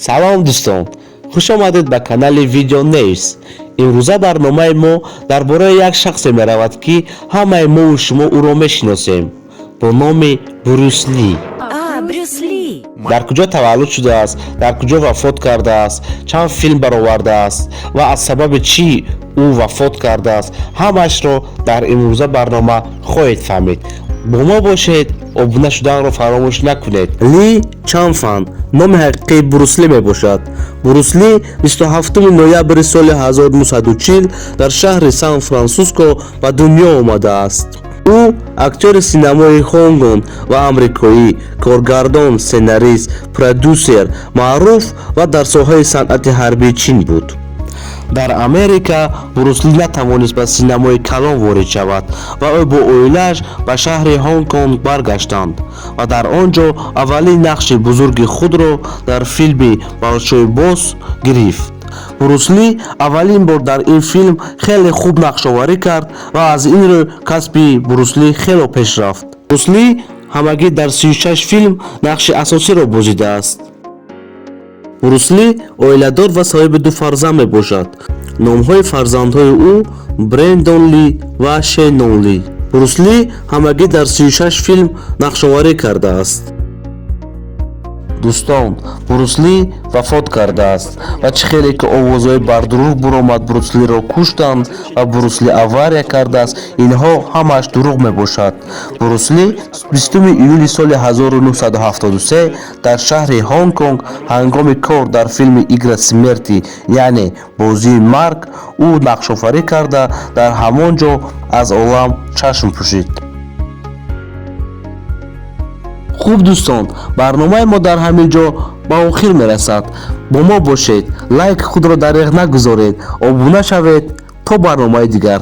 Салом, дӯстон, хуш омадед ба канали Видео Нейс. Имрӯза барномаи мо дар бораи як шахсе меравад, ки ҳамаи мову шумо ӯро мешиносем бо номи Брюс Ли. А, Брюс Ли. Дар куҷо таваллуд шудааст, дар куҷо вафот кардааст, чанд филм баровардааст ва аз сабаби чӣ ӯ вафот кардааст, ҳамаашро дар имрӯза барнома хоҳед фаҳмид. Бо мо бошед, обуна шуданро фаромӯш накунед. Ли Чанфан номи ҳақиқии Брус Ли мебошад. Брус Ли 27 ноябри соли 1940 дар шаҳри Сан Франсиско ба дунё омадааст. Ӯ актёри синамои Ҳонгконг ва амрикоӣ, коргардон, сценарист, продюсер маъруф ва дар соҳаи санъати ҳарбии Чин буд. Дар Америка Брус Ли натавонист ба синамои калон ворид шавад ва ӯ бо оилааш ба шаҳри Ҳонконг баргаштанд ва дар он ҷо аввалин нақши бузурги худро дар филми «Большой босс» гирифт. Брус Ли аввалин бор дар ин филм хеле хуб нақшоварӣ кард ва аз ин рӯ касби Брус Ли хело пеш рафт. Брус Ли ҳамагӣ дар 36 филм нақши асосиро бозидааст. Брус Ли оиладор ва соҳиби ду фарзанд мебошад. Номҳои фарзандҳои ӯ Брендон Ли ва Шеннон Ли. Брус Ли ҳамагӣ дар 36 филм нақшоварӣ кардааст. Дӯстон, Брус Ли вафот кардааст ва чӣ хеле ки овозҳои бардурӯғ буромад, Брус Лиро куштанд ва Брус Ли авария кардааст, инҳо ҳамааш дурӯғ мебошад. Брус Ли 20 июли соли 1973 дар шаҳри Ҳонконг ҳангоми кор дар филми «Игра смерти», яъне «Бозии марг», ӯ нақшофарӣ карда, дар ҳамон ҷо аз олам чашм пӯшид. Хуб, дӯстон, барномаи мо дар ҳамин ҷо ба охир мерасад. Бо мо бошед, лайк худро дареғ нагузоред, обуна шавед. То барномаи дигар.